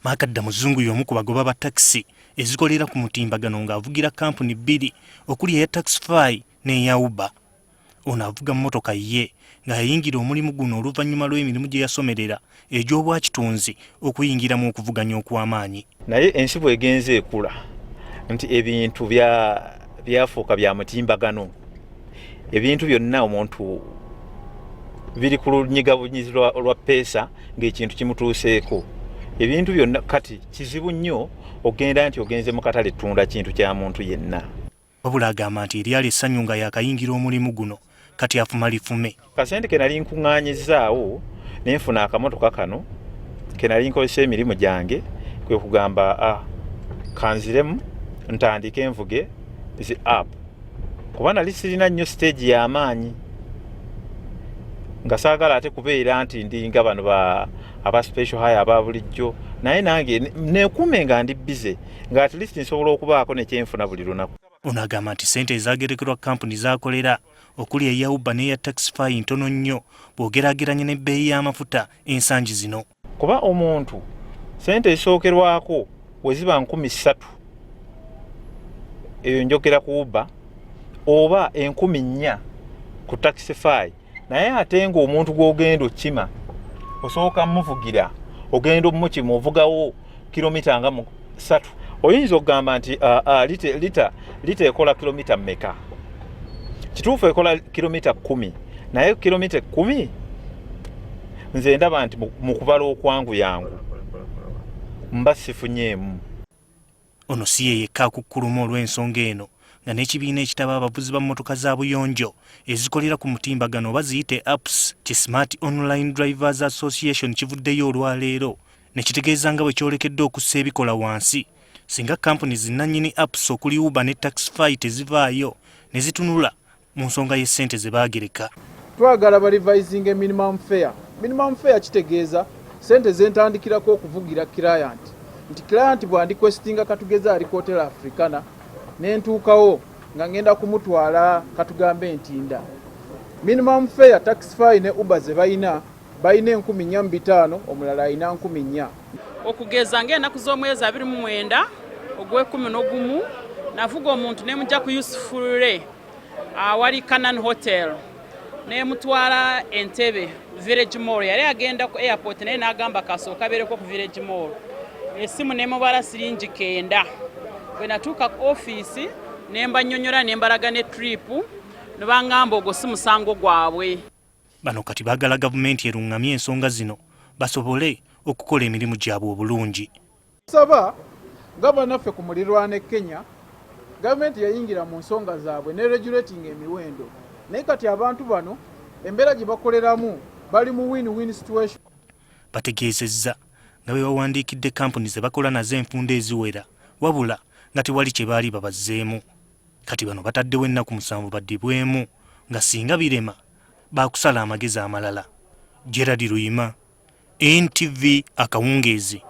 Makadda Muzungu y'omu ku bagoba ba takisi ezikolera ku mutimbagano ng'avugira kampuni bbiri okuli eya Taxify n'eya Uber. Ono avuga mmotoka ye nga yayingira omulimu guno oluvannyuma lw'emirimu gye yasomerera egy'obwakitunzi okuyingiramu okuvuganya okw'amaanyi. Naye ensi bw'egenze ekula nti ebintu byafuuka bya mutimbagano, ebintu byonna omuntu biri ku lunyiga bunyizi lwa peesa ng'ekintu kimutuuseeko, ebintu byonna kati kizibu nnyo ogenda nti ogenze mu katale ttunda kintu kya muntu yenna. Wabula agamba nti eryali essanyu nga yakayingira omulimu guno kati afuma lifume. Kasente ke nali nkuŋŋaanyizzaawo ne nfuna akamotoka kano ke nali nkozesa emirimu gyange, kwe kugamba kanziremu ntandike nvuge zi app, kuba nali sirina nnyo siteegi y'amaanyi nga saagala ate kubeera nti ndi nga bano aba special hire aba bulijjo, naye nange nekuume nga ndi bize nga at least nsobola okubaako nekyenfuna buli lunaku. Ono agamba nti ssente ezaagerekerwa kampuni z'akolera okuli eya Uber n'eya Taxify ntono nnyo bw'ogeraageranya n'ebbeeyi y'amafuta ensangi zino. Kuba omuntu ssente ezisookerwako we ziba 3000, eyo njogera ku Uber, oba 4000 ku Taxify, naye ate ng'omuntu gw'ogenda okima osooka muvugira, ogenda omukima ovugawo kilomita nga 3, oyinza okugamba nti lita ekola kilomita mmeka? Kituufu ekola kilomita 10, naye kilomita 10 nze ndaba nti mu kubala okwangu yangu mba sifunyeemu. Ono si ye yekka akukkuluma olw'ensonga eno, nga n'ekibiina ekitaba abavuzi ba mmotoka za buyonjo ezikolera ku mutimbagano oba ziyite apps ki Smart Online Drivers Association kivuddeyo olwaleero ne kitegeeza nga bwe kyolekedde okussa ebikola wansi singa kampuni zinnannyini apps okuli Uber ne Taxify tezivaayo ne zitunula mu nsonga y'essente ze baagereka. Twagala ba revisinga minimum fare. Minimum fare kitegeeza sente zentandikirako okuvugira client, nti client bw'anrequestinga, katugeze ali ku Hotel Africana, nentuukawo nga ngenda kumutwala katugambe Ntinda, minimum fare Taxify ne Uber ze balina, balina 4500, omulala alina 4000. Okugeza ng'ennaku z'omwezi 29 ogw'11 navuga omuntu nemujja ku Yusuf Lule awali Canan Hotel, nemutwala Entebbe Village Mall. Yali agenda ku airport, naye n'agamba kasooka abeereko ku Village Mall. Esimu nemubala siringi 90. Bwe natuuka ku ofiisi nembannyonnyola, nembalaga ne trip, ne baŋŋamba ogwo si musango gwabwe. Bano kati baagala gavumenti eruŋŋamye ensonga zino basobole okukola emirimu gyabwe obulungi. Saba nga bannaffe ku mulirwano e Kenya, gavumenti yayingira mu nsonga zaabwe ne regulating emiwendo, naye kati abantu bano embeera gye bakoleramu bali mu win-win situation. Bategeezezza nga bwe bawandiikidde kampuni ze bakola nazo enfunda eziwera, wabula nga tewali kye baali babazzeemu. Kati bano bataddewo ennaku 7 baddibwemu, nga singa birema baakusala amagezi amalala. Gerard Luyima, NTV, akawungeezi.